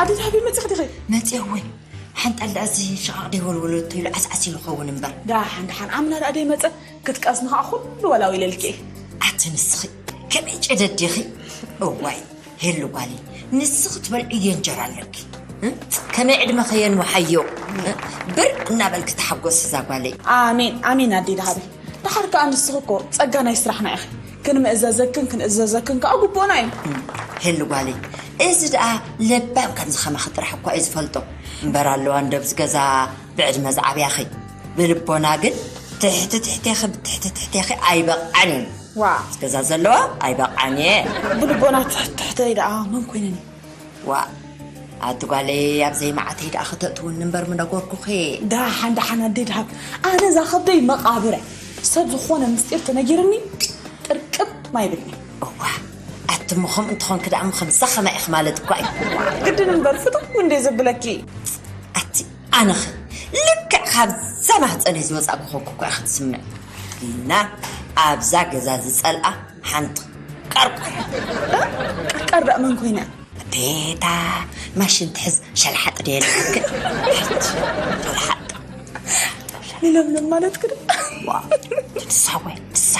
ኣደ ደሃበይ መፂኺ ዲኺ? መፅየ እወ። ሓንጣል ደኣ እዚ ሸቓቕ ደይወልወለቶ ኢሉ ዓስዓስ ኢሉ ኸውን እምበር። ደሓን ደሓን ኣምና ደኣ ደይመፀ ክትቀስኒ ከዓ ኩሉ ወላው ኢለልኪ እየ። ኣቲ ንስኺ ከመይ ጨደድ ዲኺ? እዋይ ሄሉ ጓለይ ንስኺ ትበልዕዮ እንጀራ ኣለኪ። እ? ከመይ ዕድመ ከየንውሓዮ እ? ብር እናበልኪ ተሓጎሲ እዛ ጓለይ። ኣሜን ኣሜን ኣደይ ደሃበይ። ደሓር ከኣ ንስኺ እኮ ጸጋ ናይ ስራሕና ኢኺ። ክንምእዘዘክን ክንእዘዘክን ከኣ ግቡእና እዩ። ሄሉ ጓለይ እዚ ደኣ ለባም ከምዚ ከማኺ ጥራሕ እኳ እዩ ዝፈልጦ እምበር ኣለዋ እንዶ ኣብዚ ገዛ ብዕድመ ዝዓብያኺ ብልቦና ግን ትሕቲ ትሕቴኺ ብትሕቲ ትሕቴኺ ኣይበቕዓን እየን ዋ ገዛ ዘለዋ ኣይበቕዓን እየ ብልቦና ትሕቲ ትሕተይ ደኣ መን ኮይነን እዩ ዋእ ኣቲ ጓለይ ኣብ ዘይመዓተይ ደኣ ከተእትውኒ እምበር ምነገርኩኺ። ደሓን ደሓን ኣደይ ደሃብ ኣነ እዛ ከብደይ መቓብረ ሰብ ዝኾነ ምስጢር ተነጊርኒ ጥርቅም ማይ ብልኒ። እዋ ኣቲ እሞ ከምኡ እንተኾንኪ ደኣ እሞ ከምዛ ከማይ ኢኺ ማለት እኳ እዩ። ግድን እምበር ፍትው እንድየ ዘብለኪ። ኣቲ ኣነኸ ልክዕ ካብዛ ማህፀነይ ዝወፃ ምኾንኩ እኳ ኢኺ ትስምዒ። ግና ኣብዛ ገዛ ዝፀልኣ ሓንቲ ቀርቀር። ቀርቀር ደኣ መን ኮይና? ቤታ ማሽን ትሕዝ ሸልሓጥ ድየ ኢልካ ሸልሓጥ ንለምለም ማለት ክደ ንሳ ወይ ንሳ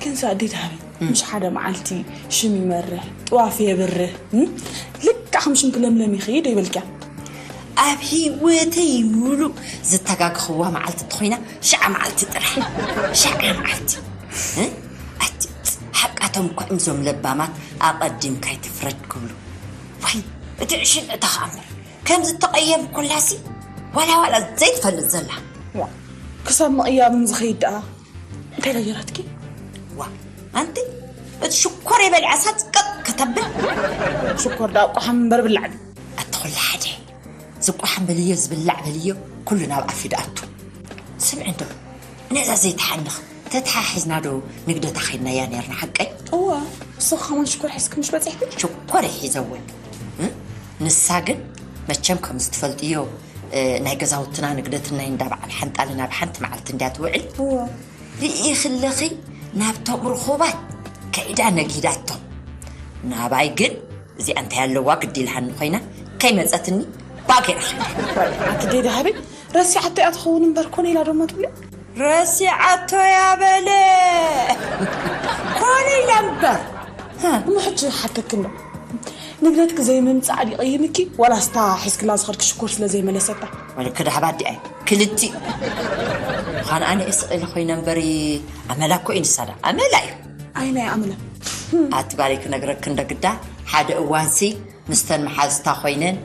ክንሳ ኣዴት ሃቢ ምሽ ሓደ መዓልቲ ሽም ይመርሕ ጥዋፍ የብርህ ልካ ከም ሽምቲ ለምለም ይኸይድ ይብልካ ኣብ ህይወተይ ሙሉእ ዝተጋግኽዋ መዓልቲ እንተኾይና ሽዓ መዓልቲ ጥራሕ ሽዓ መዓልቲ ኣቲ ሓቃቶም እኮ እዮም እዞም ለባማት ኣቐዲምካ ኣይትፍረድ ክብሉ። ዋይ እቲ ዕሽል እታ ኸኣ እምበር ከምዚ እተቐየምኩላሲ ዋላ ዋላ ዘይትፈልጥ ዘላ። ዋ ክሳብ ምቕያብን ዝኸይድ ደኣ እንታይ ደኣ ገይራትኪ? ዋ ኣንቲ እቲ ሽኮር የበሊዓ ሳት ቀጥ ከተብል። ሽኮር ደኣ ቋሓም እምበር ብላዕ ድዩ? ኣቲ ኹሉ ሓደ ዝቋሓም በልዮ ዝብላዕ በልዮ ኩሉ ናብ ኣፍ ዩ ድኣቱ። ስምዒ እንዶ ነዛ ዘይትሓንኽ ተተሓሒዝና ዶ ንግደታ ኸይድናያ ነይርና ሓቀይ? እወ ንስኺ ኸማን ሽኮር ሒዝኪ ምሽ በፂሕኪ? ሽኮር እየ ሒዘ እውን እ? ንሳ ግን መቸም ከምዚ ትፈልጥዮ እ፣ ናይ ገዛውትና ንግደት ናይ እንዳ በዓል ሓንጣል ናብ ሓንቲ መዓልቲ እንድያ ትውዕል እወ ርኢኺ ኣለኺ ናብቶም ርኹባት ከይዳ ነጊዳቶም ናባይ ግን እዚኣ እንታይ ኣለዋ ግዲ ኢልሃኒ ኮይና ከይመፀትኒ ባገ ኢላ ከይዳ ኣቲ ደይ ደሃበይ ረሲዓቶ እያ ትኸውን እምበር ኮነ ኢላ ደሞ ትብሊ ረሲዓቶ እያ በለ ኮነ ኢላ እምበር እሞ ሕጂ ሓተኪ እንዶ ንግደትኪ ዘይምምፃእ ድዩ ቀይምኪ ዋላስ እታ ሒዝክላ ዝኸድኪ ሽኮር ስለ ዘይመለሰታ ወልኪ ዳሕባ ኣዲኣ እዩ ክልቲኡ ምዃን ኣነ እየ ስቕ ኢለ ኮይነ እምበሪ ኣመላ እኮ እዩ ንሳ ዳ ኣመላ እዩ ኣይ ናይ ኣመላ ኣቲ ጓለይ ክነግረኪ እንዶ ግዳ ሓደ እዋንሲ ምስተን መሓዝታ ኮይነን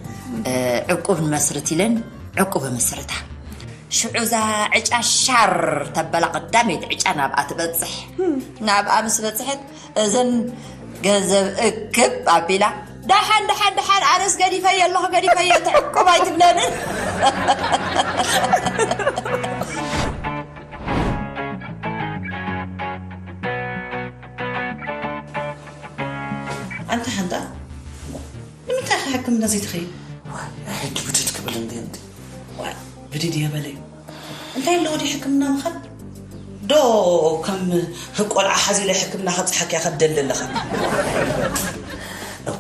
ዕቁብ ንመስርት ኢለን ዕቁብ እምስርታ ሽዑ እዛ ዕጫ ሻር ተበላ ቀዳመይቲ ዕጫ ናብኣ ትበፅሕ ናብኣ ምስ በፅሐት እዘን ገንዘብ እክብ ኣቢላ ደሓን ደሓን ደሓን ኣነስ ገዲፈዮ ኣለኹ ገዲፈዮ እቲ ዕቁብ ኣይትብለንን ኣንታ ሓንጣ ንምንታይ ኢኻ ሕክምና ዘይትኸይድ? ሕጂ ብድድ ክብል እንዲ እንዲ። ዋይ ብድድ የበለይ። እንታይ ኣለዎ ድዩ ሕክምና ምኻድ? ዶ ከም ቆልዓ ሓዚለ ሕክምና ከብፅሓኪ እያ ከደሊ ኣለኻ።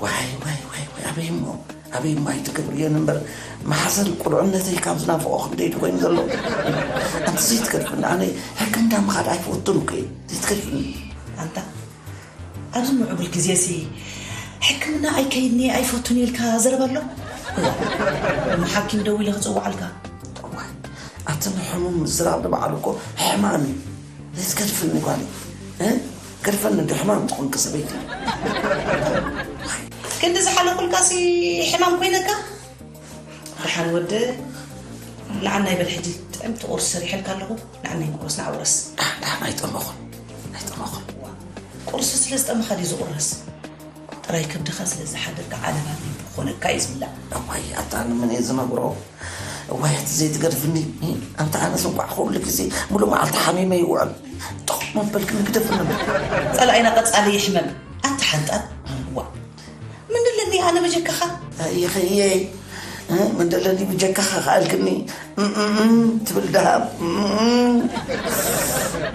ዋይ ዋይ ዋይ ዋይ ኣበይ እሞ ኣበይ እሞ ኣይትገብርዮን እምበር መሓዘን ቁልዕነተይ ካብ ዝናፍቖ ክንደይ ድዩ ኮይኑ ዘሎ። ኣንቲ ዘይትገድፍኒ ኣነ ሕክምና ምኻድ ኣይፈቱን እኮ እየ ዘይትገድፍኒ። ኣንታ ኣብዚ ምዕቡል ግዜሲ ሕክምና ኣይከይድኒ ኣይፈቱን ኢልካ ዘረባ ኣሎ? እሞ ሓኪም ደዊለ ክፅውዓልካ። እዋይ ኣቲ ንሕሙም ምዝራብ ንባዕሉ እኮ ሕማም እዩ። ዘይትገድፍኒ ጓለይ እ ገድፈኒ እንዲ ሕማም ትኾንኪ ሰበይቲ። ክንዲ ዝሓለኹልካሲ ሕማም ኮይነካ? ደሓን ወደ ንዓናይ በል ሕጂ ጥዕምቲ ቁርሲ ሰሪሐልካ ኣለኹ ንዓናይ ንቁረስ ንዓውረስ ደሓን ደሓን ኣይጠመኹን ኣይጠመኹን ቁርሲ ስለ ዝጠመኻ ድዩ ዝቑረስ ጥራይ ከብድኻ ስለ ዝሓደርካ ዓለባ ክኾነካ እዩ ዝብላዕ እዋይ ኣታ ንመን እየ ዝነግሮ እዋይ እቲ ዘይትገድፍኒ ኣብቲ ኣነስ እንኳዕ ኩሉ ግዜ ሙሉእ መዓልቲ ሓሚመ ይውዕል ጥቕ መበልክኒ ግደፍኒ ጸላኢና ቀጻሊ ይሕመም ኣታ ሓንጣል ዋ ምን ኣለኒ ኣነ ብጀካኻ? ኣየኸየይ ምን ኣለኒ ብጀካኻ ከኣልክኒ እም ትብል ደሃብ።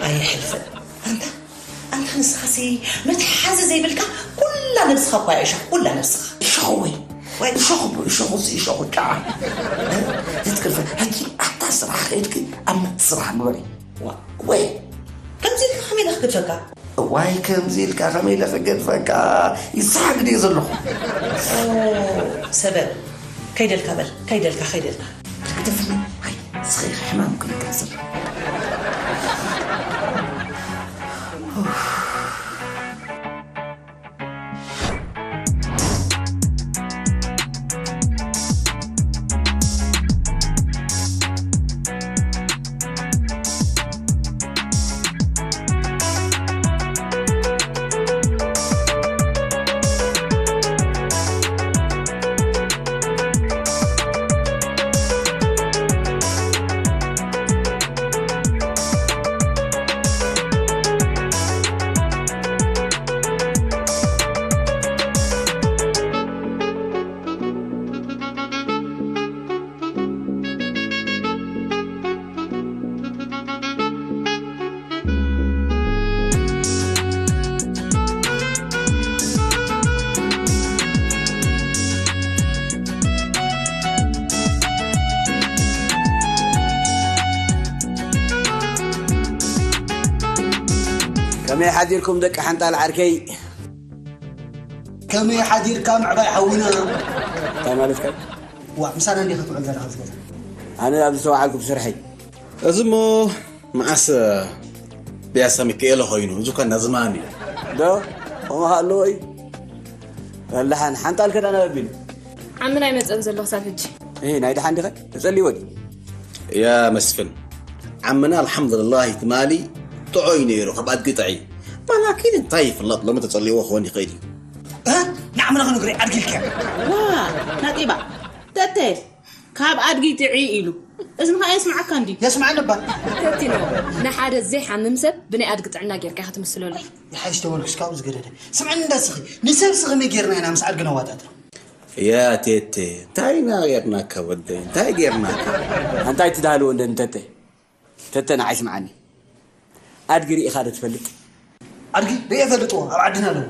ኣይሕልፍን ኣንታ ኣንታ ንስኻሲ መትሓዚ ዘይብልካ ኩላ ነብስኻ እኳ እያ እሾኽ ኩላ ነብስኻ። እሾኽ ወይ ወይ እሾኹ እሾኹ እዚ እሾኹ ጫዓ። ትትክልፈ ሕጂ ኣታ ስራሕ ከይድኪ ኣብ መት ስራሕ ግበሪ። ዋ ወይ ከምዚ ኢልካ ከመይ ኢለ ክገድፈካ? እዋይ ከምዚ ኢልካ ከመይ ኢለ ክገድፈካ? ይሰሓግ ድየ ዘለኹ። ሰበል ከይደልካ በል ከይደልካ ከይደልካ ክትግደፍኒ። ኣይ እስኺ ሕማም ኮይንካ ዘሎ። ከመይ ሓዲርኩም ደቂ ሓንጣል ዓርከይ? ከመይ ሓዲርካ ምዕባይ ሓውና? እንታይ ማለትካ? ዋ ምሳና እንዲኻ ትውዕል ዘለኻ ዝገዛ። ኣነ ኣብ ዝተዋዓልኩ ብስርሐይ። እዚ እሞ መዓስ ቢያሳ ሚካኤለ ኮይኑ እዚ እኳ እናዝማን እዩ። ዶ ከምኡ ከ ኣለዎ እዩ። ኣላሓን ሓንጣል ከዳና በቢሉ። ዓምና ኣይመፀን ዘሎ ክሳብ ሕጂ። እ ናይ ደሓን ዲኸ ተፀልይዎ ድዩ? ያ መስፍን ዓምና ኣልሓምዱልላህ ትማሊ ጥዑይ ነይሩ ካብ ኣድጊ ጥዒ። ባላኪን እንታይ ይፍለጥ ሎሚ ተፀልይዎ ክኾን ይኽእል እዩ። እ? ንዓምና ክነግሮ ኣድጊ ኢልካ። ዋ ናጢባ ተተ ካብ ኣድጊ ጥዒ ኢሉ እዝንኻ የስምዓካ እንዲ። የስምዓኒ እባ። ተቲኖ ንሓደ ዘይሓምም ሰብ ብናይ ኣድጊ ጥዕና ጌርካ ኢኻ ትምስለሉ። ይሓይሽ ተበልኩስ ካብኡ ዝገደደ። ስምዕኒ እንዳ ስኺ ንሰብሲ ከመይ ጌርና ኢና ምስ ኣድጊ ነዋዳድሮ? ያ ቴቴ እንታይ ኢና ጌርናካ ወደይ እንታይ ጌርናካ? ኣንታይ ትዳሃልዎ እንደ ንተተ ተተ ንዓይ ስምዓኒ ኣድጊ ርኢኻ ዶ ትፈልጥ? ኣድጊ ርእየ እፈልጥዎ ኣብ ዓድና ኣለዉ።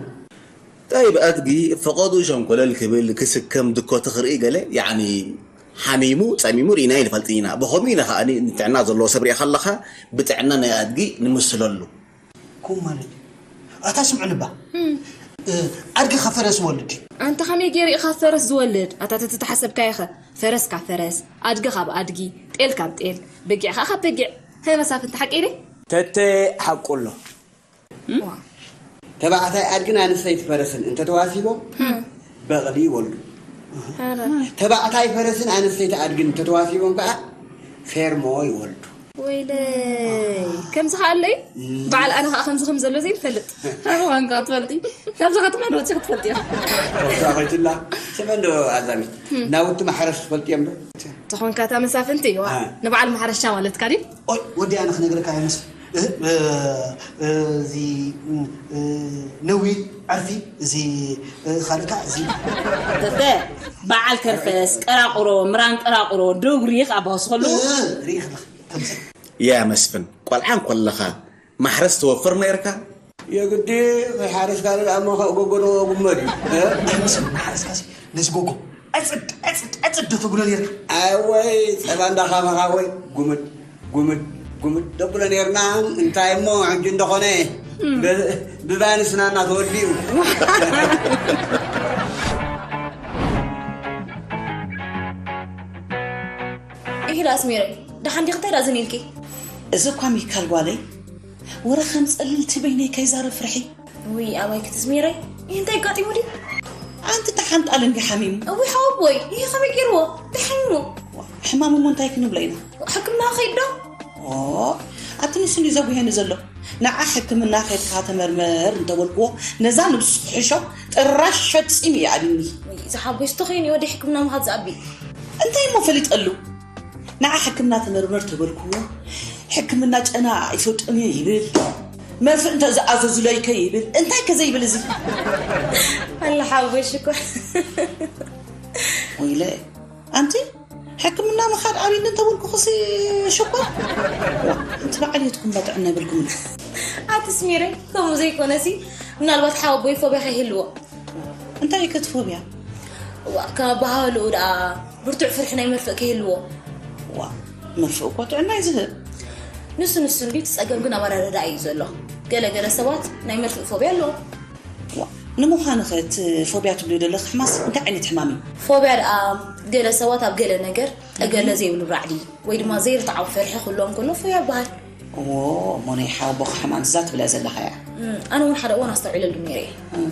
ጠይብ ኣድጊ ፈቐዱ ሸንኮለል ክብል ክስከም ድኮቲ ክርኢ ገለ ያዕኒ ሓሚሙ ጸሚሙ ርኢና ኣይንፈልጥን ኢና። ብኸምኡ ኢና ከኣ ንጥዕና ዘለዎ ሰብ ርኢኻ ኣለኻ ብጥዕና ናይ ኣድጊ ንምስለሉ። ከምኡ ማለት እዩ። ኣታ ስምዑኒ እባ ኣድጊ ካብ ፈረስ ይወልድ ድዩ? ኣንታ ከመይ ገይሩ እዩ ካብ ፈረስ ዝወልድ? ኣታ ተተሓሰብካዮኸ ፈረስ ካብ ፈረስ፣ ኣድጊ ካብ ኣድጊ፣ ጤል ካብ ጤል፣ በጊዕ ከኣ ካብ በጊዕ። ሀይ መሳፍንቲ ሓቀይ ደይ? ተተ ሓቁ ኣሎ። ተባዕታይ ኣድግን ኣንስተይቲ ፈረስን እንተተዋሲቦም በቕሊ ይወልዱ። ተባዕታይ ፈረስን ኣንስተይቲ ኣድግን እንተተዋሲቦም ከኣ ፌርሞ ይወልዱ። ወይለይ ከምዚ ከ ኣሎ እዩ በዓል ኣነ ከኣ ከምዚ ከም ዘሎ ዘይንፈልጥ። ኣነ ዋንካ ትፈልጢ ካብዚ ከተማ ንወፂ ክትፈልጢ ኢኻ። ሮዛ ኮይትላ ስመ እንዶ ኣዛሚት ናውቲ ማሕረስ ትፈልጥዮም ዶ? ተኾንካ እታ መሳፍንቲ ዋ ንበዓል ማሕረሻ ማለትካ ድዩ? ኦይ ወዲ ኣነ ክነግረካ ይመስል እዚ ነዊት ዓርፊ እዚ ካልእካ እዚ ተተ በዓል ከርፈስ ቀራቁሮ ምራን ቀራቁሮ ዶግሪ ይኽ ኣባውስ ከሉ ርኢ ከለኻ ከምዚ ያ መስፍን ቆልዓ እንኮለኻ ማሕረስ ትወፍር ነይርካ? የግዲ ከይሓረስካ ደኣ እሞ ካብ ጎጎ ንጎ ጉመድ እዩ። ኣይመስልን እናሓረስካሲ ነዚ ጎጎ ዕፅድ ዕፅድ ዕፅድ ዶ ተብሎ ነይርካ? ኣወይ ፀባ እንዳኻመኻ ወይ ጉምድ ጉምድ ጉምድ ደብሎ ነይርና። እንታይ እሞ ሕጂ እንደኾነ ብባኒ ስናና ተወዲኡ። ኢሂ ደኣ ኣስሚረይ ደሓን ዲኺ እንታይ ደኣ ዝን ኢልኪ? እዚ እኳ ሚካል ጓለይ ወረ ከም ጸልልቲ በይነይ ከይዛረብ ፍርሒ። ውይ ኣባይ ክትዝሚረይ ይህ እንታይ ኣጋጢሙ ድዩ? ኣንቲ ተሓንጣል እንዲ ሓሚሙ። እውይ ሓወቦይ ይህ ከመይ ገይርዎ እንታይ ሓሚሙ? ሕማም እሞ እንታይ ክንብሎ ኢና? ሕክምና ከይድ ዶ? ኦ ኣቲ ንሱ እንዲ ዘጉሄኒ ዘሎ ንዓ ሕክምና ከድካ ተመርመር እንተበልክዎ ነዛ ንብሱ ክሕሾ ጥራሽ ሸጢ ፂም እዩ ኣልኒ። ውይ ዝሓጎስ ተኸይኑ ወደ ሕክምና ምኻድ ዝኣቢ። እንታይ እሞ ፈሊጠሉ? ንዓ ሕክምና ተመርመር ተበልክዎ ሕክምና ጨና ኣይሰጡን እየ ይብል መርፍእ እንተ ዝኣዘዙለይከ ይብል እንታይ ከ ዘይብል እዚ ኣላ ሓወይ ሽኮር ወይለ ኣንቲ ሕክምና ምኻድ ኣብይኒ እንተበልኩኽሲ ሽኮር እንቲ በዓል የትኩም ባጥዕና ይብልኩም ኣቲ ስሚረ ከምኡ ዘይኮነሲ ምናልባት ሓወቦይ ፎቢያ ከይህልዎ እንታይ እዩ ከትፎብያ ዋእ፣ ከም ኣበሃህልኡ ደኣ ብርቱዕ ፍርሒ ናይ መርፍእ ከይህልዎ። ዋ፣ መርፍእ እኮ ጥዕና እዩ ዝህብ። ንሱ ንሱ እንዲ እቲ ጸገም ግን ኣብ ኣረዳድኣ እዩ ዘሎ። ገለ ገለ ሰባት ናይ መርፍእ ፎብያ ኣለዎም። ዋ፣ ንምዃኑ ኸ እቲ ፎብያ ትብልዮ ዘለኺ ሕማስ እንታይ ዓይነት ሕማም እዩ? ፎብያ ደኣ ገለ ሰባት ኣብ ገለ ነገር ጠገለ ዘይብሉ ራዕዲ ወይ ድማ ዘይርትዓዊ ፍርሒ ክህልዎም ከሎ ፎብያ ይበሃል። እዎ፣ እሞ ናይ ሓቦኺ ሕማም እዛ ትብላ ዘለኻ እያ። እም፣ ኣነ እውን ሓደ እዋን ኣስተውዒለሉ ነይረ እየ። እም።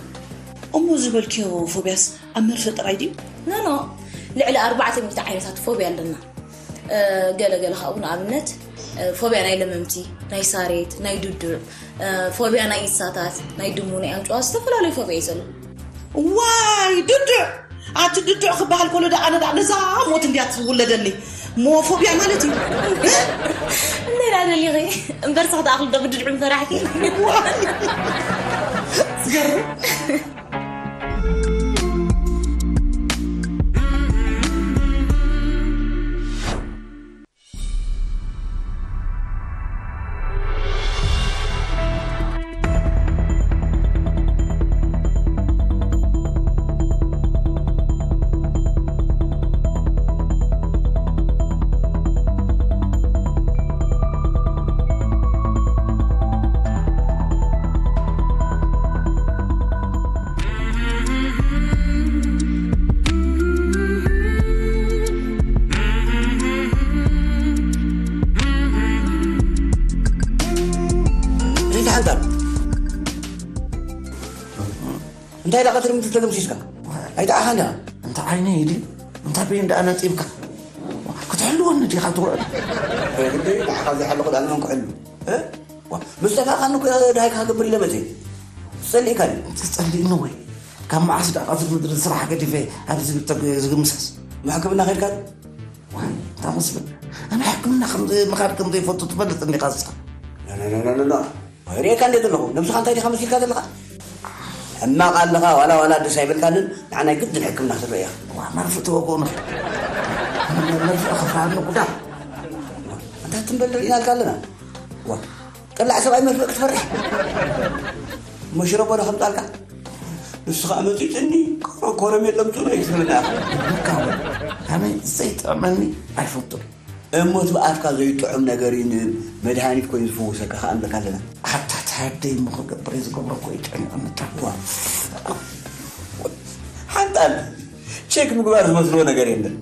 እሞ ዝበልክዮ ፎብያስ ኣብ መርፍእ ጥራይ ድዩ? ኖኖ፣ ልዕሊ ኣርባዕተ ሚእቲ ዓይነታት ፎብያ ኣለና። እ፣ ገለ ገለ ካብኡ ንኣብነት እ፣ ፎብያ ናይ ለመምቲ፣ ናይ ሳሬት፣ ናይ ድዱዕ፣ እ፣ ፎብያ ናይ እንስሳታት፣ ናይ ድሙ፣ ናይ ኣንጭዋ፣ ዝተፈላለዩ ፎብያ እዩ ዘሎ። ዋይ ድዱዕ! ኣቲ ድዱዕ ክበሃል ከሎ ደኣ ኣነ ደኣ ነዛ ሞት እንድያ ትውለደኒ። ሞ ፎብያ ማለት እዩ። እንዴና ደሊኺ እምበር ስኽ ተኣኽሊ ዶ ብድድዑ ምፈራሕኪ? ዝገርም። እንታይ ደኣ ቀትሪ ምድሪ ተገምሲስካ? ኣይተኣኻን ዲኻ? እንተ ዓይነይ ኢሊ፣ እንተ በይን ደኣ ነጺብካ? ክትሕልወኒ ዲኻ ትውዕል? ግዲ ንዓኻ ዘይሓለኹ ደኣ ንመን ክሕሉ? እ? ዋ፣ ምስ ጠፋእካኒ እኮ ደሃይካ ክገብር ኢለ መጽየ። ትጸልእካ ድዩ? ትጸልእኒ ወይ? ካብ መዓስ ደኣ ቀትሪ ምድሪ ስራሕ ገዲፈ ኣብዚ ብተግ-፣ ዝግምሰስ? ሕክምና ከይድካ ድዩ? ዋይ፣ እንታይ መስል? ኣነ ሕክምና ከም ዘይ-፣ ምኻድ ከም ዘይፈቱ ትፈልጥ እንዲኻ ንስኻ? ኖ፣ ኖ፣ ኖ፣ ኖ፣ ኖ። ሪኤካ እንደ ዘለኹ፣ ነብስኻ እንታይ ዲኻ መሲልካ ዘለኻ? ሕማቕ ኣለኻ፣ ዋላ ዋላ ደስ ኣይበልካንን፣ ንዓናይ ግድን ሕክምና ክትርኢ ኢኻ። ዋ፣ መርፍእ ትወግኡኒ። መርፍእ ከፍርሃኒ ጉዳ። እንታይ ትንበል ርኢናልካ ኣለና። ዋ፣ ቅላዕ ሰብኣይ መርፍእ ክትፈርሕ። እሞ ሽረቦ ዶ ከምጻልካ? ንሱ ኸኣ መጺጽኒ፣ ኮረ-፣ ኮረሜሎ ምጽኡ እዩ ትብለና ኢኻ። እብለካ እሞ፣ ኣነ ዘይጥዕመኒ ኣይፈቱን። እሞ እቲ ብኣፍካ ዘይጥዑም ነገር እዩ ንመድሃኒት ኮይኑ ዝፍውሰካ ከኣ ንብለካ ኣለና። ኣታ ተሃደይ እሞ ክገብር እየ ዝገብሮ እኮ እዩ ጨኒቑኒ እታ። ዋ። ሓንጣል ቼክ ምግባር ዝመስሎ ነገር የለን።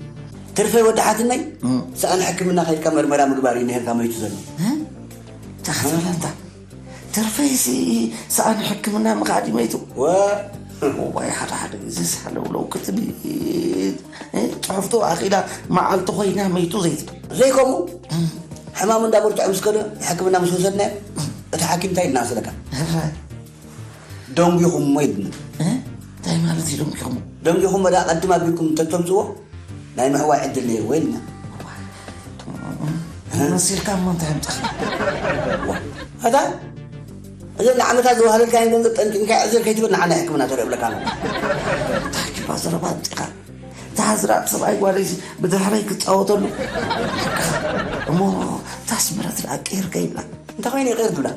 ትርፈይ ወዲ ሓትነይ፣ እም። ሰኣን ሕክምና ከይድካ መርመራ ምግባር እዩ ንሄርካ መይቱ ዘሎ። እ? እንታይ ክትብል ኣንታ? ትርፈይሲ ሰኣን ሕክምና ምኻድ እዩ መይቱ። ወ- እዋይ፣ ሓደ ሓደ ግዜ ሳለውለው ክትብል፣ እ፣ ጽሑፍቱ ኣኺላ መዓልቲ ኮይና መይቱ ዘይትብል። ዘይከምኡ፣ ሕማሙ እንዳበርትዖ ምስ ከደ ንሕክምና ምስ ወሰድናዮ፣ እቲ ሓኪም እንታይ ኢልና መሰለካ? እራይ። ደንጒኹሞ ኢልና። እ? እንታይ ማለት እዩ ደንጒኹሞ? ደንጒኹሞ ደኣ ቀድም ኣቢልኩም እንተተምጽዎ ናይ ምሕዋይ ዕድል ነይርዎ ኢልና። መሲልካ እሞ እንታይ ኣምጻኻ? ኣታ፣ እዚ ንዓመታት ዝወሃለልካየን ገንዘብ ጠንጢንካ ዕዝር ከይትብል ንዓና ሕክምና ተሪኦ ብለካ ኣሎ። እንታይ ጅባ ዘረባ ኣምጺኻ? እታ ዝራእቲ ሰብኣይ ጓለይሲ ብድሕረይ ክጻወተሉ። እሞ እታ ኣስመረት ደኣ ቅይር ከይብላ። እንታይ ኮይኑ ይቕር ትብላ?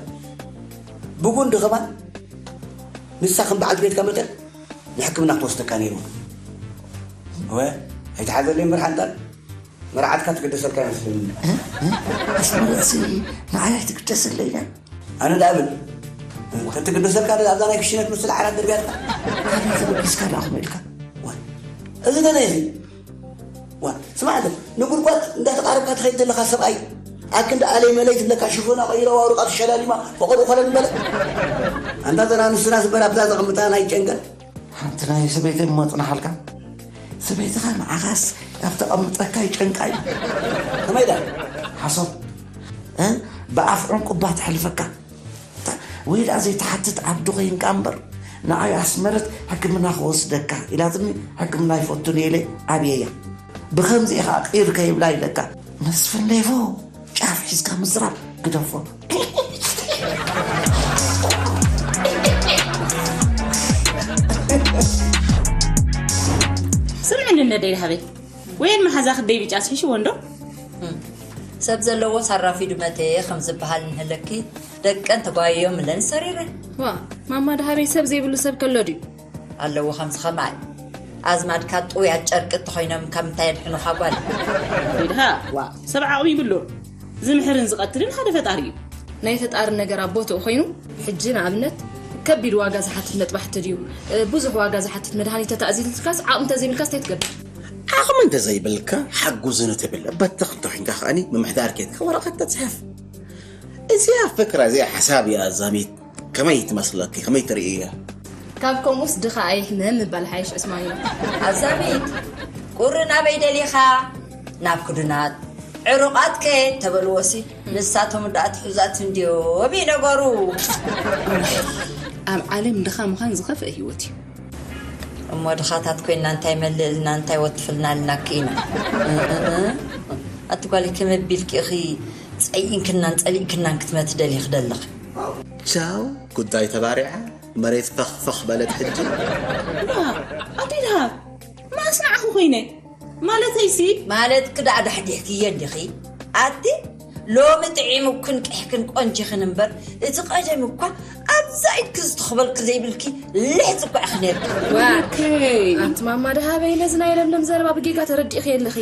ብጉንዲ ከማን ንሳ ከም በዓልቲ ቤትካ መጠን ንሕክምና ክትወስደካ ነይሩ። እወ፣ ኣይትሓዘለይ እምበር ሓንጣል መርዓትካ ትግደሰልካ ይመስለኒ። እ? እ? ኣስመረትሲ ንዓይ ኣይትግደሰለይ እያ። ኣነ ደኣ ብል፣ ተትግደሰልካ ደኣ ኣብዛ ናይ ክሽነ ትመስል ዓራት ደርብያትካ። ካበይ ተበጊስካ ደኣ ከምኡ ኢልካ? ዋይ፣ እዚ ገለ እዚ። ዋ፣ ስማዕ፣ ንጉድጓድ እንዳተቃረብካ ትኸይድ ዘለኻ ሰብኣይ፣ ኣብ ክንዲ ኣለይ መለይ ትብለካ ሽፎና ቀይራ ዋሩቃ ትሸላሊማ ፈቐዶ ኮለል በለ። ኣንታ ዘና ንስና ስበር ኣብዛ ዘቐምጣ ናይ ጨንቀል። ሓንቲ ናይ ሰበይተይ እሞ ጽናሓልካ። ሰበይትኻ ንዓኻስ ካብ ተቐምጠካ ይጨንቃ እዩ። ከመይ ዳ? ሓሶት። እ? ብኣፍ ዕንቁባ ተሕልፈካ። ወይ ደኣ ዘይትሓትት ዓብዲ ኮይንካ እምበር፣ ንዓይ ኣስመረት ሕክምና ክወስደካ ኢላትኒ፣ ሕክምና ኣይፈቱን እየ ኢለ ኣብየያ። ብኸምዚ ኢኻ ቂር ከይብላ ኢለካ። መስፍን ሌፎ፣ ጫፍ ሒዝካ ምዝራብ ግደፎ። ስምዕኒ ነደይ ሃበይ፣ ወይን መሓዛ ክደይ ብጫ ስሒሽዎ እንዶ? ሰብ ዘለዎስ ኣራፊዱ መተየ ከም ዝበሃል እንህለኪ፣ ደቀን ተጓየዮም እለን ሰሪረን። ዋ፣ ማማ ደሃበይ ሰብ ዘይብሉ ሰብ ከሎ ድዩ? ኣለዎ ከምዚ ከማይ። ኣዝማድካ ጥውያት ጨርቂ እንተኾይኖም ካብ ምንታይ የድሕኑኻ ጓል? ወይ ድኻ ሰብ ዓቕሚ ይብሉ። ዝምሕርን ዝቐትልን ሓደ ፈጣሪ እዩ። ናይ ፈጣሪ ነገር ኣብ ቦትኡ ኮይኑ፣ ሕጂ ንኣብነት ከቢድ ዋጋ ዝሓትት መጥባሕቲ ድዩ፣ ብዙሕ ዋጋ ዝሓትት መድሃኒት ተታእዚዙልካስ፣ ዓቕሚ እንተዘይብልካስ እንታይ ትገብር? ዓቕሚ እንተዘይብልካ ሓጉዝኒ ትብል፣ በተኽ እንተኾይንካ ከኣኒ ምምሕዳር ኬድካ ወረቐት ተፅሕፍ። እዚኣ ፍክራ፣ እዚኣ ሓሳብ እያ ዛሚት። ከመይ ትመስለኪ? ከመይ ትርእያ? ካብ ከምኡስ ድኻ ኣይሕመም ምባል ሓይሽ ዕስማዮ። ኣዛሚት ቁሪ ናበይ ደሊኻ? ናብ ክዱናት ዕሩቓት ከ ተበልዎሲ ንሳቶም ደኣ ትሑዛት እንድዮም እዩ ነገሩ። ኣብ ዓለም ድኻ ምዃን ዝኸፍአ ህይወት እዩ። እሞ ድኻታት ኮይና እንታይ መልእልና እንታይ ወትፍልና ልናኪ ኢና። ኣቲ ጓለይ ከመቢልኪ ኢኺ ጸይንክናን ጸሊእክናን ክትመቲ ደሊኺ ደለኺ። ቻው ጉዳይ ተባሪዓ መሬት ፈኽፈኽ በለት ሕጂ። ኣዴድሃ ማስ ንዓኹ ኮይነ ማለተይሲ። ማለት ክዳዕ ዳሕዲሕክዮ እንዲኺ ኣቲ ሎሚ ጥዒሙክን ቅሕክን ቆንጂኽን እምበር እቲ ቀደም እኳ ኣብዛ ኢድኪ ዝተኽበልኪ ዘይብልኪ ልሕፂ እኳ ኢኺ ነይርኪ። ኣቲ ማማ ደሃበይ ነዚ ናይ ለምለም ዘረባ ብጌጋ ተረዲእኺ ኣለኺ።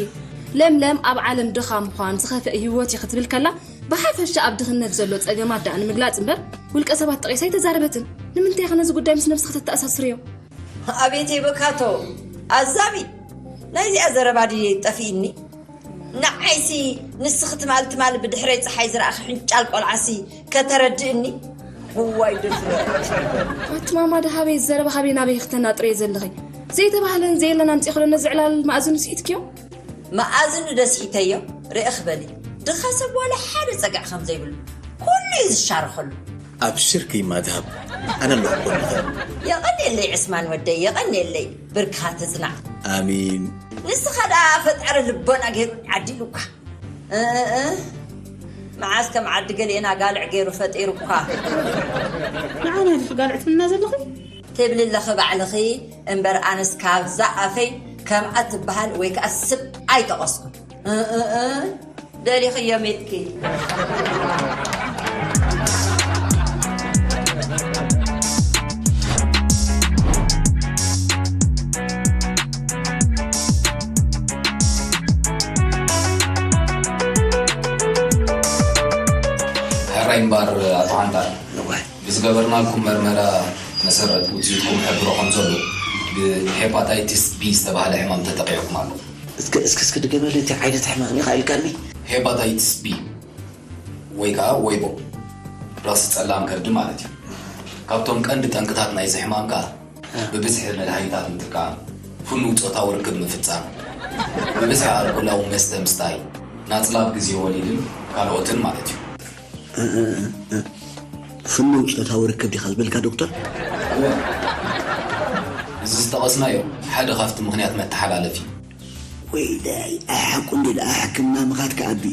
ለምለም ኣብ ዓለም ድኻ ምዃን ዝኸፍአ ህይወት እዩ ክትብል ከላ ብሓፈሻ ኣብ ድኽነት ዘሎ ጸገማት ደኣ ንምግላጽ እምበር ውልቀ ሰባት ጠቒሳ ኣይተዛረበትን። ንምንታይ ኢኺ ነዚ ጉዳይ ምስ ነብስኺ ተተኣሳስርዮ? ኣቤት የበካቶ ኣዛቢ ናይዚኣ ዘረባ ድየ ጠፊእኒ ንዓይሲ ንስኺ ትማል ትማል ብድሕረይ ፀሓይ ዝረኣኺ ሕንጫል ቆልዓሲ ከተረድእኒ እዋይ ድፍረት ኣቲ ማማ ደሃበይ ዘረባ ሃበይ ናበይ ክተናጥረየ ዘለኺ ዘይተባህለን ዘየለን ኣምፂእኽሎ ነዚ ዕላል መኣዝኑ ስሒትክዮ መኣዝኑ ደስሒተዮ ርእ ክበሊ ድኻ ሰብ ዋላ ሓደ ፀግዒ ከም ዘይብሉ ኩሉ እዩ ዝሻርኸሉ ኣብሽርኪ ማድሃብ ኣነ ኣለኹ ጎንኺ። የቐንየለይ ዕስማን ወደይ የቐንየለይ ብርክኻ ትጽናዕ። ኣሜን። ንስኻ ደኣ ፈጣሪ ልቦና ገይሩ ዓዲሉካ። እ፣ እ፣ እ። መዓስ ከም ዓዲ ገሊኤና ጋልዕ ገይሩ ፈጢሩካ። ንዓና ዲኺ ጋልዕ ትብልና ዘለኺ? ትብሊ ኣለኺ ባዕልኺ እምበር ኣነስ ካብዛ ኣፈይ ከምኣ ትበሃል ወይ ከኣ ስም ኣይጠቐስኩን። እ፣ እ፣ እ። ደሊኽዮ ሜትኪ ሕራይ እምባር ኣቶ ሓንታ ብዝገበርናልኩም መርመራ መሰረት ውፅኢትኩም ሕብሮ ከም ዘሎ ብሄፓታይቲስ ቢ ዝተባህለ ሕማም ተጠቂዕኩም ኣለኹም። እስከ እስከ እስከ ድገመለይ እንታይ ዓይነት ሕማም ኢኻ ኢልካኒ? ሄፓታይትስ ቢ ወይ ከዓ ወይቦ ረኽሲ ጸላም ከብዲ ማለት እዩ። ካብቶም ቀንዲ ጠንቅታት ናይዚ ሕማም ከዓ ብብዝሒ መድሃኒታት ምጥቃም፣ ፍኑው ጾታዊ ርክብ ምፍጻም፣ ብብዝሒ ኣልኮላዊ መስተ ምስታይ፣ ናጽላ ኣብ ግዜ ወሊድን ካልኦትን ማለት እዩ። ፍኑው ጾታዊ ርክብ ዲኻ ዝበልካ ዶክተር? እወ፣ እዚ ዝጠቐስናዮ ሓደ ካብቲ ምኽንያት መተሓላለፊ እዩ። ወይለይ ኣይ ሓቁ እንዲ ደኣ ሕክምና ምኻድ ከኣ ኣቢ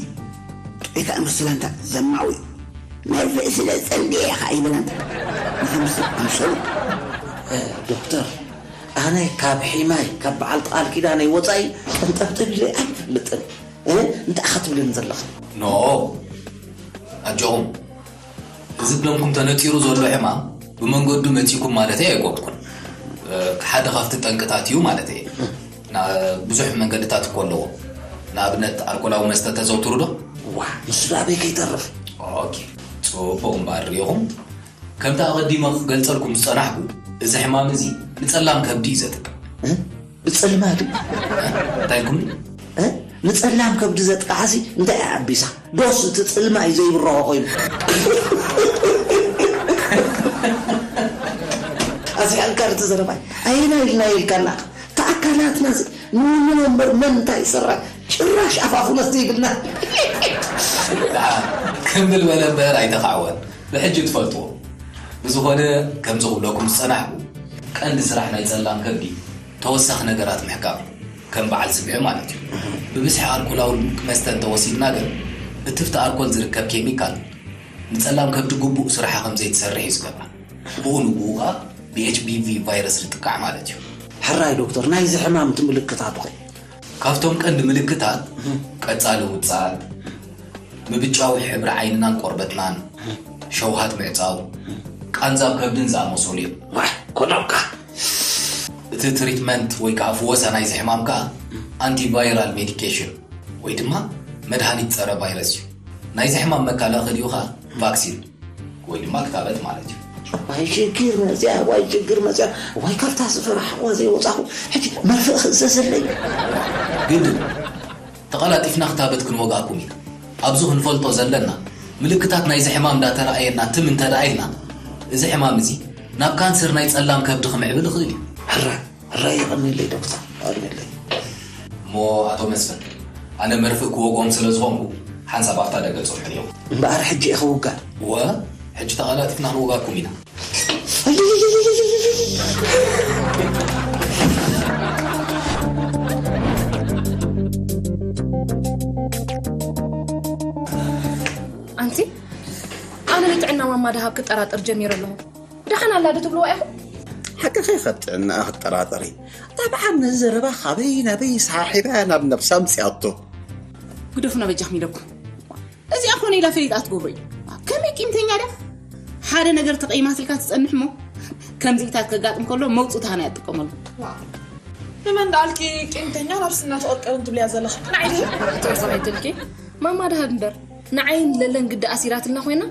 ጥዑይ ከኣ መሰላንታ ዘማዊ ናይ ርእሲ ለጸልየ ኢኻ ይበላን ንኸምስ ኣምሰሉ ዶክተር ኣነ ካብ ሒማይ ካብ በዓል ቃል ኪዳነይ ወጻኢ ቀንጠብጥብ ኢለ ኣይፈልጥን እንታይ ኢኻ ትብለኒ ዘለኻ ኖ ኣጆኹም እዚ ብደምኩም ተነጢሩ ዘሎ ሕማም ብመንገዱ መፂኩም ማለተይ ኣይኮንኩን። ሓደ ካብቲ ጠንቅታት እዩ ማለተይ። ብዙሕ መንገድታት እኮ ኣለዎ። ንኣብነት ኣልኮላዊ መስተ ተዘውትሩ ዶ? ዋ ንሱ ዶ ኣበይ ከይተርፍ። ኦኬ ፅቡቕ እምበኣር ርኢኹም። ከምቲ ኣቐዲመ ክገልፀልኩም ዝፀናሕኩ እዚ ሕማም እዚ ንፀላም ከብዲ እዩ ዘጥቅዕ። ብጽልማ ድዩ? እንታይ ኢልኩምኒ? እ? ንጸላም ከብዲ ዘጥቅዓሲ እንታይ እያ ኣቢሳ? ዶስ እቲ ጽልማ እዩ ዘይብርሆ ኮይኑ? ኣዚሓልካ ርቲ ዘረባይ ኣየና ኢልና ኢልካና ተኣካላትና ንውንኖ እምበር መን እንታይ ይሰራ ጭራሽ ኣፋፉነስ ዘይብልና ክምብል በለ እምበር ኣይተኻዕወን ብሕጂ ትፈልጥዎ ብዝኾነ ከምዚ ክብለኩም ዝጸናሕኩ ቀንዲ ስራሕ ናይ ጸላም ከብዲ ተወሳኺ ነገራት ምሕካም፣ ከም በዓል ስምዒ ማለት እዩ። ብብዝሒ ኣልኮላዊ መስተ እንተወሲድና ግን፣ እትፍቲ ኣልኮል ዝርከብ ኬሚካል ንጸላም ከብዲ ግቡእ ስርሓ ከም ዘይትሰርሕ እዩ ዝገብራ። ብኡ ንብኡ ከኣ ብኤችቢቪ ቫይረስ ንጥቃዕ ማለት እዩ። ሕራይ ዶክተር፣ ናይዚ ሕማም እቲ ምልክታቱ ኸ? ካብቶም ቀንዲ ምልክታት፣ ቀጻሊ ውጻል፣ ምብጫው ሕብሪ ዓይንናን ቆርበትናን፣ ሸውሃት ምዕጻው፣ ቃንዛብ ከብድን ዝኣመሰሉ እዮም። ዋይ ኮሎምካ! እቲ ትሪትመንት ወይ ከዓ ፍወሳ ናይዚ ሕማም ከዓ ኣንቲቫይራል ሜዲኬሽን ወይ ድማ መድሃኒት ፀረ ቫይረስ እዩ። ናይዚ ሕማም መከላኸሊኡ ከዓ ቫክሲን ወይ ድማ ክታበት ማለት እዩ። ዋይ ሽግር መፅያ፣ ዋይ ሽግር መፅያ፣ ዋይ ካብታ ዝፈራሕዋ ዘይወፃኹ ሕጂ መርፍእ ክእዘዘለይ። ግድን ተቐላጢፍና ክታበት ክንወግኣኩም ኢና። ኣብዚ ክንፈልጦ ዘለና ምልክታት ናይዚ ሕማም እንዳተረኣየና ትም እንተደኣ ኢልና፣ እዚ ሕማም እዚ ናብ ካንሰር ናይ ጸላም ከብዲ ክምዕብል ይኽእል እዩ። ሕራይ፣ ሕራይ የቐንየለይ ዶክተር፣ የቐንየለይ። እሞ ኣቶ መስፍን፣ ኣነ መርፍእ ክወግኦም ስለ ዝኾንኩ ሓንሳብ ኣብታ ደገ ጽንሑኒ እዮም። እምበኣር ሕጂ ኢኻ ውጋእ። እወ፣ ሕጂ ተቐላጢፍና ክንወጋኩም ኢና። ኣንቲ፣ ኣነ ንጥዕና ማማ ደሃብ ክጠራጠር ጀሚረ ኣለኹ። ደሓን ኣላ ዶ ትብልዋ ኢኹም? ሓቅኺ፣ ካብ ጥዕናኣ ክትጠራጠሪ። እታ በዓል ነዚ ዘረባ ካበይ ናበይ ሰሓሒባ ናብ ነብሳ ኣምጺኣቶ። ግደፉና በጃኹም ኢለኩም። እዚኣ ኮነ ኢላ ፈሊጣ ትገብሮ እዩ። ከመይ ቂምተኛ ድያ? ሓደ ነገር ተቐይማትልካ ትጸንሕ እሞ፣ ከምዚታት ከጋጥም ከሎ መውጽእታ ሃና እያ ትጥቀመሉ። ንመን ደኣልኪ ቂምተኛ ናብ ስና ትቕርቅርን ትብልያ ዘለኺ? ንዓይ ድዩ? ተወሳኺ ትልኪ? ማማ ደሃብ እምበር፣ ንዓይን ለለን ግዲ ኣሲራትልና ኮይና?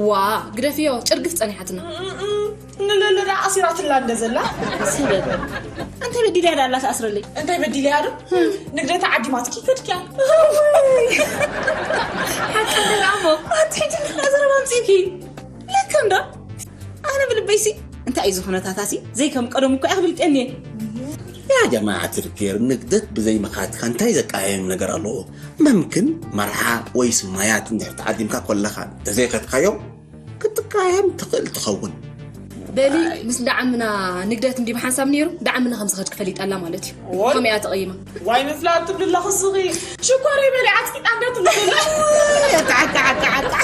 ዋ፣ ግደፍዮ፣ ጭርግፍ ጸኒሓትና። ንለለ ደኣ ኣሲራትላ እንደ ዘላ። ሰበብ? እንታይ በዲለያ ደኣ ኣላ ትኣስረለይ? እንታይ በዲለያ ዶ? ንግደታ ዓዲማትኪ ከድክያ። ሓቂ ደኣ እሞ። ኣቲ ሕጂ እንድሕና ዘረባ ኣምጺእኪ። ለካ እንዶ። ኣነ ብልበይሲ፣ እንታይ እዩ እዚ ኩነታታሲ? ዘይከም ቀደሙ እኮ እያ ክብል ጤንየ። ያ ጀማዓት ልኬር፣ ንግደት ብዘይ ምኻትካ እንታይ ዘቀያየም ነገር ኣለዎ? መምክን መርዓ ወይ ስማያት እንድሕር ተዓዲምካ ኮለኻ እንተዘይኸድካዮም፣ ክትቀያየም ትኽእል ትኸውን። በሊ፣ ምስ ደዓምና ንግደት እንዲ ብሓንሳብ ነይሩ፣ ደዓምና ከም ዝኸድኪ ፈሊጣ ኣላ ማለት እዩ። ኦይ። ከመይ እያ ተቐይማ? ዋይ ምፍላጥ ትብሊ ኣለኺ ስኺ። ሽኮር ይበሊ ዓጽቂጣ እንደ ትብሊ። ዓካ፣ ዓካ፣ ዓካ፣ ዓካ።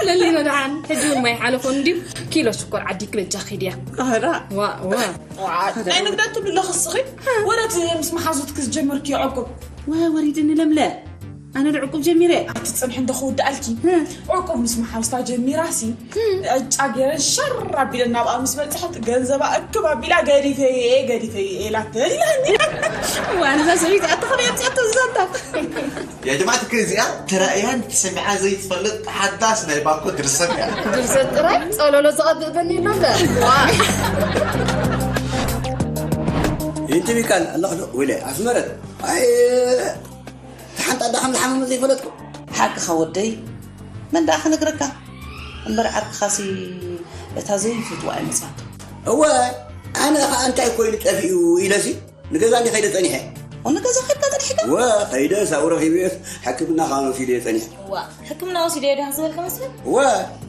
ለሊና ደሓን፣ ሕጂ እውን ማይ ሓለፎ እንድዩ። ኪሎ ሽኮር ዓዲኪ በጃኺ ድያ? ኣረ። ዋ፣ ዋ። ዋ፣ ናይ ንግደት ትብሊ ኣለኺ ስኺ። ወረት ምስ መሓዙትኪ ዝጀመርኪ ዕቁብ። ወ-፣ ወሪድኒ ለምለ። ኣነ ዶ ዕቁብ ጀሚረ? ኣቲ ጽንሒ እንዶ ክውድኣልኪ። ህም። ዕቁብ ምስ መሓውስታ ጀሚራሲ፣ ህም። ዕጫ ገይረን ሸር ኣቢለን ናብኣ ምስ በጽሐት፣ ገንዘባ እክብ ኣቢላ፣ "ገዲፈ እየ፣ ገዲፈ እየ" ኢላተኒ። ዋንዛ ሰበይቲ ኣቲ ኸመይ ኣምጺኣቶ ዝዛንታ? ያ ጀማዓት፣ እዚኣ ተራእያን ተሰሚዓ ዘይትፈልጥ ሓዳስ ናይ ባኮ ድርሰት እያ። ድርሰት ጥራይ ጸሎሎ ዝቐብእ በኒ ኣሎ እምበር። ዋ። ይንትቢ ቃል ኣለኽ ዶ? ወይለ፣ ኣስመረት። ኣይ፣ ተሓንጣ ዳኸም ዝሓመመ ዘይፈለጥኩ። ሓቅኻ ወደይ፣ መን ደኣ ክነግረካ? እምበር ዓርክኻሲ እታ ዘይፈትዋ ኣይመጽኣቶ። እወ፣ ኣነ ኸኣ እንታይ ኮይኑ ጠፊኡ ኢለሲ ንገዛ እንዲ ኸይደ ጸኒሐ። ኦ፣ ንገዛ ኸይድካ ጸኒሕካ? እወ፣ ኸይደ ሳኡ ረኺበዮስ ሕክምና ኸኣ ወሲደ ጸኒሐ። እዋ፣ ሕክምና ወሲደ ዲኻ ዝበልካ መስፍን? እወ፣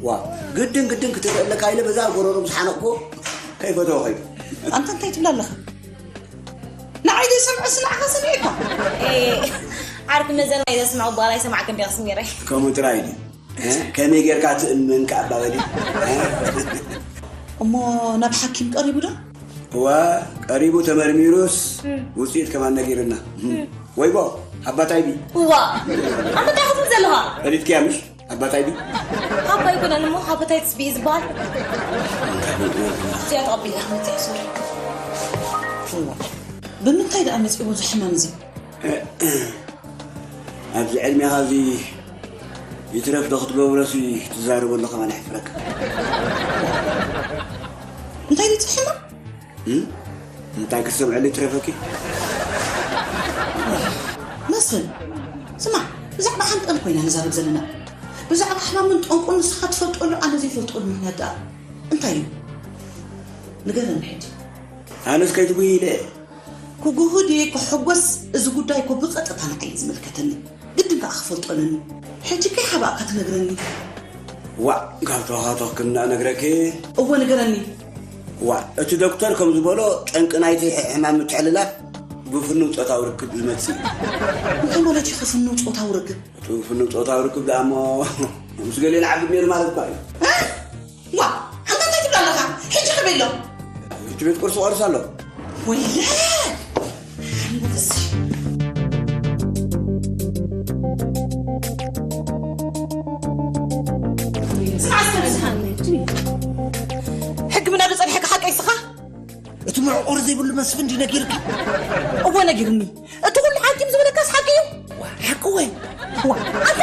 ዋ፣ ግድን ግድን ክትርኢ ኣለካ ኢለ በዛ ጎረሮ ምስ ሓነቕኩ ከይፈተወ ኸይዱ። ኣንታ እንታይ ትብል ኣለኻ? ንዓይ ዘይሰምዐ ስንዓኻ ሰሚዕካ? ኤ፣ ዓርኪ መዘና እዩ ዘስምዖ፣ በኋላ ይሰማዕክ እንዲኻ ስሚረይ። ከምኡ ጥራይ ድዩ? እ? ከመይ ጌርካ ትእምን ከኣ ኣባበሊ? እ? እሞ ናብ ሓኪም ቀሪቡ ዶ? እዋ፣ ቀሪቡ ተመርሚሩስ እም። ውጽኢት ከማን ነጊርና። እም። እም። ወይቦ፣ ኣባታይ ቢ? እዋ፣ ኣብ ምንታይ ክትብል ዘለኻ? ፈሊጥክያ ምሽ? ኣባታይ ቢ? ኣባ ኣይኮነን እሞ፣ ሃበታይ ትስቢ እዩ ዝበሃል። እዚኣ ተቐቢላ፣ መፅያ፣ ሶሪ። እዋ፣ ብምንታይ ደኣ መፂእዎ እዚ ሕማም እዚ? ኣብዚ ዕድሜኻ እዚ ይትረፍ ዶ ክትገብሮሲ ትዛረበሉ ከማን የሕፍረካ። እንታይ ድዩ እቲ ሕማም? እም? እንታይ ክትሰምዐሉ ይትረፈኪ? መስፍን፣ ስማዕ፣ ብዛዕባ ሓንጠል ኮይና ንዛረብ ዘለና። ብዛዕባ ሕማምን ጠንቁን ንስኻ ትፈልጠሉ ኣነ ዘይፈልጠሉ ምኽንያት ደኣ እንታይ እዩ? ንገረኒ ሕጂ። ኣነስ ከይትጉሂ ኢለ። ክጉህ ድየ ክሕጎስ፣ እዚ ጉዳይ እኮ ብቐጥታ ንዓይ እዩ ዝምልከተኒ። ግድን ከኣ ክፈልጦ ኣለኒ። ሕጂ ከይሓባእካ ትነግረኒ። ዋእ፣ ካብ ተዋኻተኽክና እነግረኪ። እወ፣ ንገረኒ። ዋእ፣ እቲ ዶክተር ከም ዝበሎ፣ ጠንቂ ናይቲ ሕማም ምትሕልላፍ ብፍኑው ጾታዊ ርክብ ዝመጽእ እዩ። እንታይ ማለት እዩ ፍኑው ጾታዊ ርክብ? እቲ ፍኑው ጾታዊ ርክብ ደኣ እሞ ምስ ገሊኡ ንዓብድ ነይሩ ማለት እኳ እዩ። እ? ዋ፣ ኣንታ እንታይ ትብል ኣለኻ? ሕጂ ከመይ ኣሎ? እቲ ቤት ቁርሲ ቆርስ ኣሎ። ወይለ! ስማዕ እስከ፣ ሕክምና ዶ ጸኒሐካ ሓቀይ ስኻ? እቲ ምዕቑር ዘይብሉ መስፍን ድዩ ነጊርካ? እወ ነጊርኒ። እቲ ኩሉ ሓኪም ዝበለካስ ሓቂ እዩ። ዋ፣ ሓቂ ወይ? ዋ፣ ኣንታ፣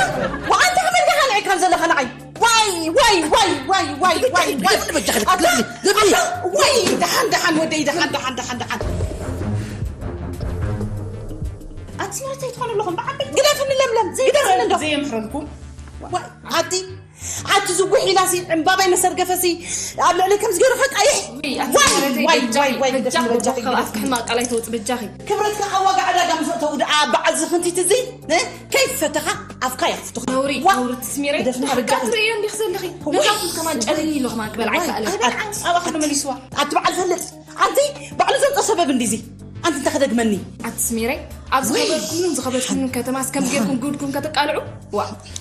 ዋ፣ ኣንታ ከመይ ኢልካ ንዕካን ዘለኻ ንዓይ? ዋይ፣ ዋይ፣ ዋይ፣ ዋይ፣ ዋይ፣ ዋይ፣ ዋይ። ግደፍኒ በጃኺ፣ ኣታ፣ ግደፍኒ፣ ግደፍኒ። ኣታ፣ ዋይ፣ ደሓን፣ ደሓን ወደይ፣ ደሓን፣ ደሓን፣ ደሓን፣ ደሓን። ኣቲ ስማርት ኣይትኾኑ ኣለኹም፣ ብዓበይቲ ግደፍኒ ለምለም፣ ግደፍኒ እንዶ። ዘየምሕረልኩም። ዋይ፣ ኣቲ፣ ኣቲ ዝጉሕ ኢላሲ፣ ዕምባባይ መሰርገፈሲ፣ ኣብ ልዕሊ ከምዚ ገይሩ ከቃይሕ። ውይ፣ ኣቲ ዋይ፣ ስማርት ዋይ፣ በጃኺ፣ ዋይ፣ ዋይ፣ በጃኺ፣ ግደፍኒ በጃኺ፣ በጃኺ፣ ካብ ኣፍኪ ግደፍኒ። ሕማቕ ቃል ኣይተውጽእ በጃኺ። ክብረትካ ካብ ዋጋ ዕዳጋ ምስ ኣእተዉ ደኣ በዓል ዝኽንቲት እዚ፣ እ? ከይፈተኻ ኣፍካ የኽፍቱ። ነውሪ፣ ዋጋ ነውሪ ትስሚረይ። ግደፍኒ ኣብ በጃኺ በጃኺ። ትርእዮ እንዲኽ ዘለኺ። ውይ። ነዛ ኩሉ ከማን ጨልኒ ኢሉ ከማን ክበልዓ ዋይ። ኣይከኣለን። ኣቲ፣ ኣቲ፣ ኣቲ፣ ኣቲ በዓል ፈልጥ። ኣንቲ ባዕሉ ዘምጾ ሰበብ እንዲዚ። ኣንቲ እንተ ከደግመኒ። ኣቲ ስሚረይ፣ ኣብ ውይ። ዝኸበርኩምንን ዝኸበርኩምንን ከተማስ ከም ጌርኩም ጉድኩም ከተቃልዑ? ዋ፣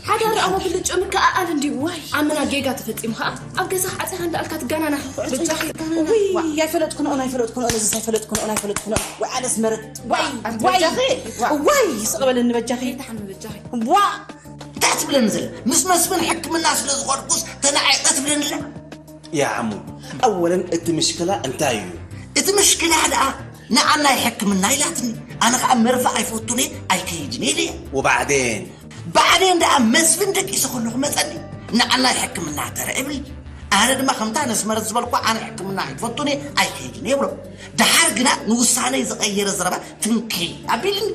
ሓዳር ደኣ ብልጭ ምክኣኣል እንድዩ። ዋይ። ኣመና ጌጋ ተፈጺሙ ኸኣ፣ ኣብ ገዛኻ ዓጺኻ እንዳኣልካ ትጋናና። በጃኺ። ውይ፣ ዋ። ኣይፈለጥኩን ኦን፣ ኣይፈለጥኩን ኦን፣ እዚስ ኣይፈለጥኩን ኦን፣ ኣይፈለጥኩን ኦን። ወይ ኣነስ መረት። ዋይ፣ ኣቲ ዋይ። በጃኺ። ዋ። ዋይ፣ ስቕ በለኒ በጃኺ። ከይትሓሚ በጃኺ። ዋ። እንታይ ትብለኒ ዘለ? ምስ መስፍን ሕክምና ስለ ዝኸድኩስ ተናዒቐ ትብለኒ ኣላ? ያ ዓሙ፣ ኣወለን እቲ ምሽክላ እንታይ እዩ? እቲ ምሽክላ ደኣ ንዓናይ ሕክምና ኢላትኒ። ኣነ ኸኣ መርፍእ ኣይፈቱን እየ፣ ኣይከይድን እየ ኢለያ። ወባዕዴን? ባዕዴን ደኣ መስፍን ደቂሰ ከለኹ መጸኒ። ንዓናይ ሕክምና ተረ እብል። ኣነ ድማ ከምታ ነስመረት ዝበልኩ ኣነ ሕክምና ኣይፈቱን እየ፣ ኣይከይድን እየ ብሎ። ደሓር ግና ንውሳነይ ዝቐየረ ዘረባ ትንክይ ኣቢልኒ።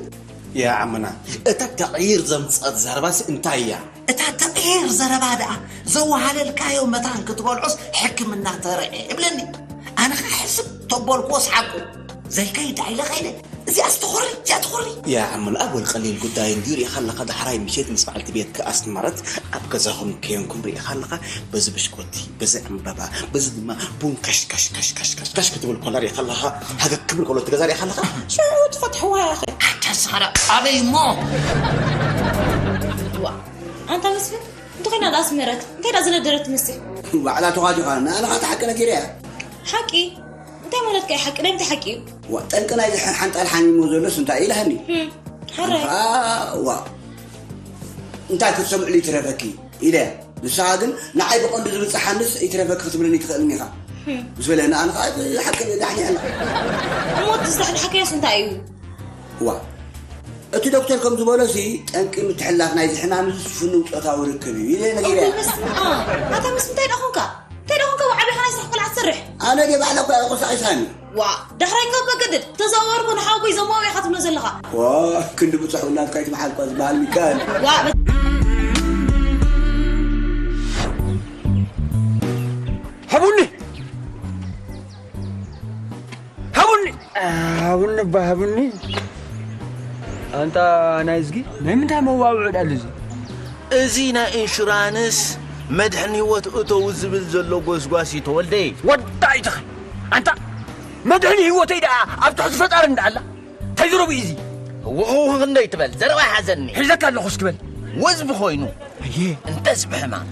ያ ዓምና፣ እታ ተቕይር ዘምጸት ዘረባስ እንታይ እያ? እታ ተቕይር ዘረባ ደኣ ዘወሃለልካዮ መታን ክትበልዖስ ሕክምና ተርዐ እብለኒ። ኣነ ኸዓ ሕስብ ተበልኩዎ ሰሓቅኩ። ዘይከይድ ደኣ ኢለ ከይደ። እዚኣስ ትኾሪ፣ እዚኣ ትኾሪ። ያ ዓምና፣ ኣወል ቀሊል ጉዳይ እንድዩ። ርኢኻ ኣለኻ፣ ዳሕራይ ምሸት ምስ በዓልቲ ቤትካ ኣስመረት ኣብ ገዛኹም ከየንኩም ርኢኻ ኣለኻ። በዚ ብሽኮቲ፣ በዚ ዕምበባ፣ በዚ ድማ ቡን ካሽ ካሽ ካሽ ካሽ ካሽ ካሽ ክትብል ኮላ ርኢኻ ኣለኻ። ሃገግ ክብል ከሎ እቲ ገዛ ርኢኻ ኣለኻ። ሽዑ ትፈትሕዋ ኢኺ። ኣታ ሰሓራ ኣበይ እሞ? ዋ፣ ኣንታ መስፍን፣ እንተ ኾይና ደኣ ኣስመረት፣ እንታይ ደኣ ዝነደረት ትመስል? ባዕላ ተዋዲኻ፣ ንኣና ኸኣ እቲ ሓቂ ነጊረያ። ሓቂ? እንታይ ማለትካ እዩ ሓቂ? ናይ ምንታይ ሓቂ እዩ? ዋ፣ ጠንቂ ናይዚ ሓ-፣ ሓንጣል ሓሚሞ ዘሎስ እንታይ እዩ ኢላሃኒ? ህም፣ ሓራይ። ኣንታ፣ ዋ፣ እንታይ ክትሰምዕሉ ይትረፈኪ? ኢለ። ንስኻ ግን ንዓይ ብቐንዱ ዝብጽሓንስ ይትረፈኪ ክትብለኒ ትኽእልኒ ኢኻ። ህም። ምስ በለ፣ ንኣን ኸኣ እቲ ሓቂ ዳሕኒሐና። እሞ እቲ ዝዳሕዳሕካዮስ እንታይ እዩ? ዋ፣ እቲ ዶክተር ከም ዝበሎሲ፣ ጠንቂ ምትሕልላፍ ናይዚ ሕማም እዚ ፍኑው ጾታዊ ርክብ እዩ ኢለ ነጊረያ። እንታይ መስፍን? ኣ፣ ኣታ መስፍን እንታይ ደኣ ኾንካ? እንታይ ደኣ ኾንካ? ብዓቢኻ ናይ ስራሕ ቆልዓ ትሰርሕ? ኣነ ድየ ባዕላ እኮ እያ ተቆሳቒሳኒ። ዋ፣ ዳሕራይ ካብ በገድድ ተዘዋወርኩ ንሓወቦይ ዘማዊ ኢኻ ትብሎ ዘለኻ። ዋ፣ ክንዲ ብጹሕ ውላድካ ኣይትምሓል እኳ ዝበሃል ሚካኤል። ዋ፣ በ- ሃቡኒ! ሃቡኒ! ሃቡኒ እባ ሃቡኒ። ኣንታ ናይ እዝጊ፣ ናይ ምንታይ መዋውዒ ደኣሉ እዚ? እዚ ናይ ኢንሹራንስ መድሕን ህይወት እተው ዝብል ዘሎ ጎስጓስ እዩ ተወልደ። ወዳ ኣይትኸ-፣ ኣንታ መድሕን ህይወተይ ደኣ ኣብ ትሕቲ ፈጣሪ እንዳ ኣላ። እንታይ ዘረባ እዩ እዚ? ህውኽ ህውኽ ክንደይ ትበል? ዘረባ ይሓዘኒ። ሒዘካ ኣለኹ እስኪ በል። ወዝቢ ኮይኑ፣ ኣየ። እንተስ ብሕማም፣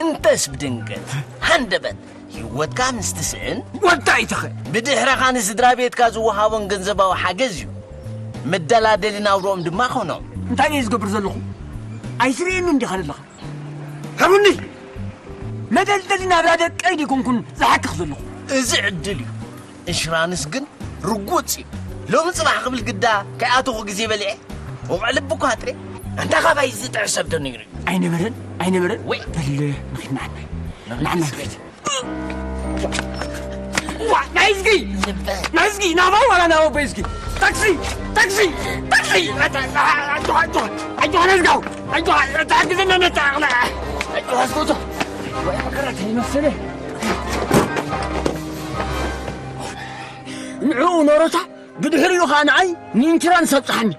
እንተስ ብድንገት፣ ሃንደበት፣ ህይወትካ ምስ ትስእን፣ ወዳ ኣይትኸ-፣ ብድሕረኻ ንስድራ ቤትካ ዝወሃቦም ገንዘባዊ ሓገዝ እዩ። መደላደሊ ናብርኦም ድማ ኾኖም። እንታይ እየ ዝገብር ዘለኹ? ኣይትርእየንን ዲኻ ዘለኻ? ሃቡኒ! መደልደሊ ናብራ ደቀይ ደይኮንኩን ዝሓክኽ ዘለኹ። እዚ ዕድል እዩ። ኢንሹራንስ ግን ርጉጽ እዩ። ሎሚ ጽባሕ ክብል ግዳ ከይኣተኹ ግዜ በሊዐ። ወቕዒ ልቢ እኳ ኣጥረ። ኣንታ ካባይ ዝጥዕር ሰብ ዶ ነይሩ እዩ? ኣይነበረን፣ ኣይነበረን። ወይ። በል፣ ንኺድ ንዓናይ። ንዓናይ ንኺድ። ዋ፣ ናይዝጊ! ልበ። ናይዝጊ፣ ናባይ ዋላ ናባይ በይዝጊ። ታክሲ! ታክሲ! ታክሲ! ኣታ-፣ ኣጆኻ፣ ኣጆኻ፣ ኣጆኻ ናይዝጋው! ኣጆኻ፣ ተሓግዘና ነታ ኣቕላ! ኣጆኻ ኣስጎቶ! ወይ መከራ እንታይ መሰለ? ንዕኡ ኖሮታ፣ ብድሕሪኡ ኸኣ ንዓይ ንኢንሹራንስ ኣብጽሓኒ።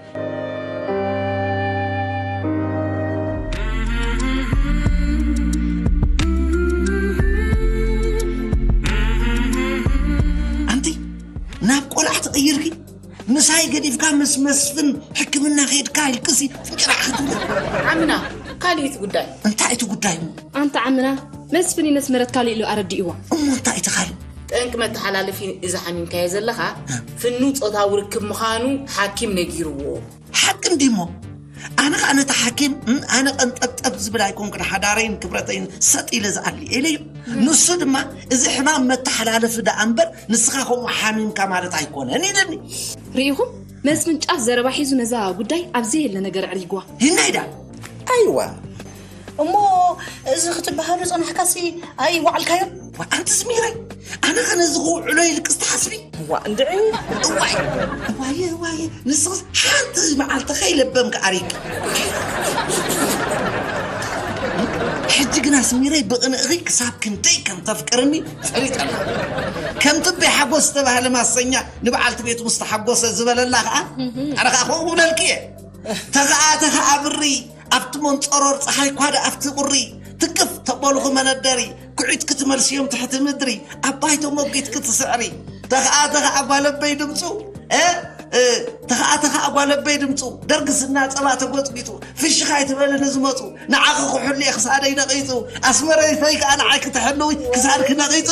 ኣንቲ፣ ናብ ቆልዓ ትቕይርኪ? ምሳይ ገዲፍካ ምስ መስፍን ሕክምና ኸይድካ ኢልክሲ ፍንጭራዕ ክትብሊ። ዓምና፣ ካልእ እቲ ጉዳይ። እንታይ እቲ ጉዳይ እሞ? ኣንታ ዓምና፣ መስፍን ነስመረት ካልእ ኢሉ ኣረዲእዋ። እሞ እንታይ እቲ ካልእ? ጠንቂ መተሓላለፊ እዚ ሓሚምካዮ ዘለኻ፣ እ። ፍኑው ጾታዊ ርክብ ምዃኑ ሓኪም ነጊርዎ። ሓቂ እንዲሞ? ኣነ ከዓ ነቲ ሓኪም "እም፣ ኣነ ቀንጠብጠብ ዝብል ኣይኮንኩን፣ ሓዳረይን ክብረተይን ሰጥ ኢለ ዝኣሊ ኢለዮ። ንሱ ድማ እዚ ሕማም መተሓላለፊ ደኣ እምበር ንስኻ ከምኡ ሓሚምካ ማለት ኣይኮነን" ኢልኒ። ርኢኹም፣ መስፍን ጫፍ ዘረባ ሒዙ ነዛ ጉዳይ ኣብ ዘየለ ነገር ኣዕሪግዋ። ይናይዳ ኣይዋ እሞ እዚ ክትበሃሉ ጸናሕካሲ ኣይዋዕልካዮም? ኣንቲ ስሚረይ፣ ኣነ ከ ነዚ ክውዕሎ ኢልክስ ትሓስቢ? ዋ እንድዒ እዋይ እዋየ እዋየ፣ ንስኽስ ሓንቲ መዓልቲ ከይለበምኪ ኣሪቂ። ሕጂ ግና ስሚረይ ብቕንእኺ ክሳብ ክንደይ ከም ተፍቅርኒ ፈሊጠና። ከምቲ ቤ ሓጎስ ዝተባህለ ማሰኛ ንበዓልቲ ቤቱ ምስ ተሓጎሰ ዝበለላ ከዓ ኣነ ከዓ ከምኡ ክብለልኪ እየ። ተኸኣ ተኸኣ ብሪ ኣብቲ መንጸሮር ፀሓይ ኳደ ኣብቲ ቁሪ ትቅፍ ተበልኹ መነደሪ ኩዒት ክትመልስዮም ትሕቲ ምድሪ ኣባይ ተሞጊት ክትስዕሪ ተኸኣ ተኸኣ ጓለበይ ድምፁ እ፣ እ፣ ተኸኣ ተኸኣ ጓለበይ ድምፁ ደርጊ ዝናፀባ ተጎፅጊፁ ፍሽኻይ ትበሊ ንዝመፁ ንዓኺ ክሕሉ እየ ክሳደይ ነቒፁ ኣስመረይተይ ከዓ ንዓይ ክትሕልዊ ክሳድኪ ነቒፁ